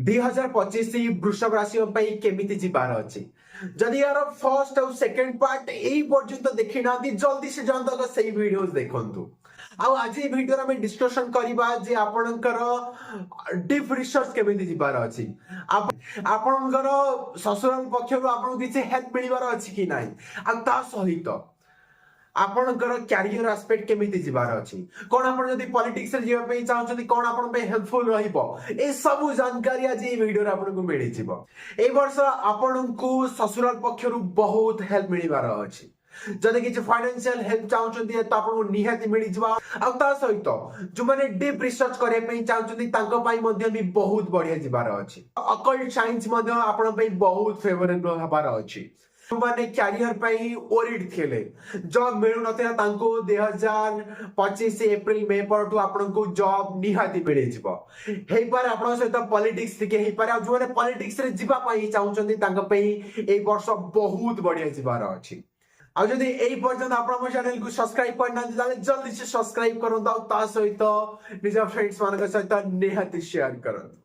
2025 ବୃଷଭ ରାଶିଙ୍କ ପାଇଁ କେମିତି ଯିବାର ଅଛି। ଯଦି ଏହାର ଫର୍ଷ୍ଟ ଆଉ ସେକେଣ୍ଡ ପାର୍ଟ ଏଇ ପର୍ଯ୍ୟନ୍ତ ଦେଖିନାହାନ୍ତି, ଜଲ୍ଦି ସେ ଯାଆନ୍ତୁ, ଆଗ ସେଇ ଭିଡିଓ ଦେଖନ୍ତୁ। ଆଉ ଆଜି ଏଇ ଭିଡିଓରେ ଆମେ ଡିସ୍କସନ କରିବା ଯେ ଆପଣଙ୍କର ଡିପ୍ ରିସର୍ଚ୍ଚ କେମିତି ଯିବାର ଅଛି, ଆପଣଙ୍କର ଶ୍ୱଶୁରାଲ ପକ୍ଷରୁ ଆପଣଙ୍କୁ କିଛି ହେଲ୍ପ ମିଳିବାର ଅଛି କି ନାହିଁ, ଆଉ ତା ସହିତ ଆପଣଙ୍କର କ୍ୟାରିୟର ଆସ୍ପେକ୍ଟ କେମିତି ଯିବାର ଅଛି, କଣ ଆପଣ ଯଦି ପଲିଟିକ୍ସରେ ଯିବା ପାଇଁ ଚାହୁଁଛନ୍ତି, କଣ ଆପଣଙ୍କ ପାଇଁ ହେଲ୍ପଫୁଲ ରହିବ, ଏସବୁ ଜାନକାରୀ ଆଜି ଏଇ ଭିଡିଓରେ ଆପଣଙ୍କୁ ମିଳିଯିବ। ଏଇ ବର୍ଷ ଆପଣଙ୍କୁ ଶ୍ୱଶୁରାଲ ପକ୍ଷରୁ ବହୁତ ହେଲ୍ପ ମିଳିବାର ଅଛି। ଯଦି କିଛି ଫାଇନାନ୍ସିଆଲ ହେଲ୍ପ ଚାହୁଁଛନ୍ତି ତ ଆପଣଙ୍କୁ ନିହାତି ମିଳିଯିବ। ଆଉ ତା ସହିତ ଯୋଉମାନେ ଡିପ୍ ରିସର୍ଚ୍ଚ କରିବା ପାଇଁ ଚାହୁଁଛନ୍ତି, ତାଙ୍କ ପାଇଁ ମଧ୍ୟ ବି ବହୁତ ବଢିଆ ଯିବାର ଅଛି। ଅକଲ୍ଟ ସାଇନ୍ସ ମଧ୍ୟ ଆପଣଙ୍କ ପାଇଁ ବହୁତ ଫେଭରେବଲ ହେବାର ଅଛି। ଯୋଉମାନେ କ୍ୟାରିୟର ପାଇଁ ଓରିଡ୍ ଥିଲେ, ଜବ୍ ମିଳୁନଥିଲା, ତାଙ୍କୁ 2025 ଏପ୍ରିଲ ମେ ପରଠୁ ଆପଣଙ୍କୁ ଜବ୍ ନିହାତି ମିଳିଯିବ। ହେଇପାରେ ଆପଣଙ୍କ ସହିତ ପଲିଟିକ୍ସ ଟିକେ ହେଇପାରେ। ଆଉ ଯୋଉମାନେ ପଲିଟିକ୍ସରେ ଯିବା ପାଇଁ ଚାହୁଁଛନ୍ତି, ତାଙ୍କ ପାଇଁ ଏଇ ବର୍ଷ ବହୁତ ବଢିଆ ଯିବାର ଅଛି। ଆଉ ଯଦି ଏଇ ପର୍ଯ୍ୟନ୍ତ ଆପଣ ଆମ ଚ୍ୟାନେଲକୁ ସବସ୍କ୍ରାଇବ କରିନାହାନ୍ତି, ତାହେଲେ ଜଲ୍ଦି ସେ ସବସ୍କ୍ରାଇବ କରନ୍ତୁ ଆଉ ତା ସହିତ ନିଜ ଫ୍ରେଣ୍ଡସ୍ ମାନଙ୍କ ସହିତ ନିହାତି ସେୟାର କରନ୍ତୁ।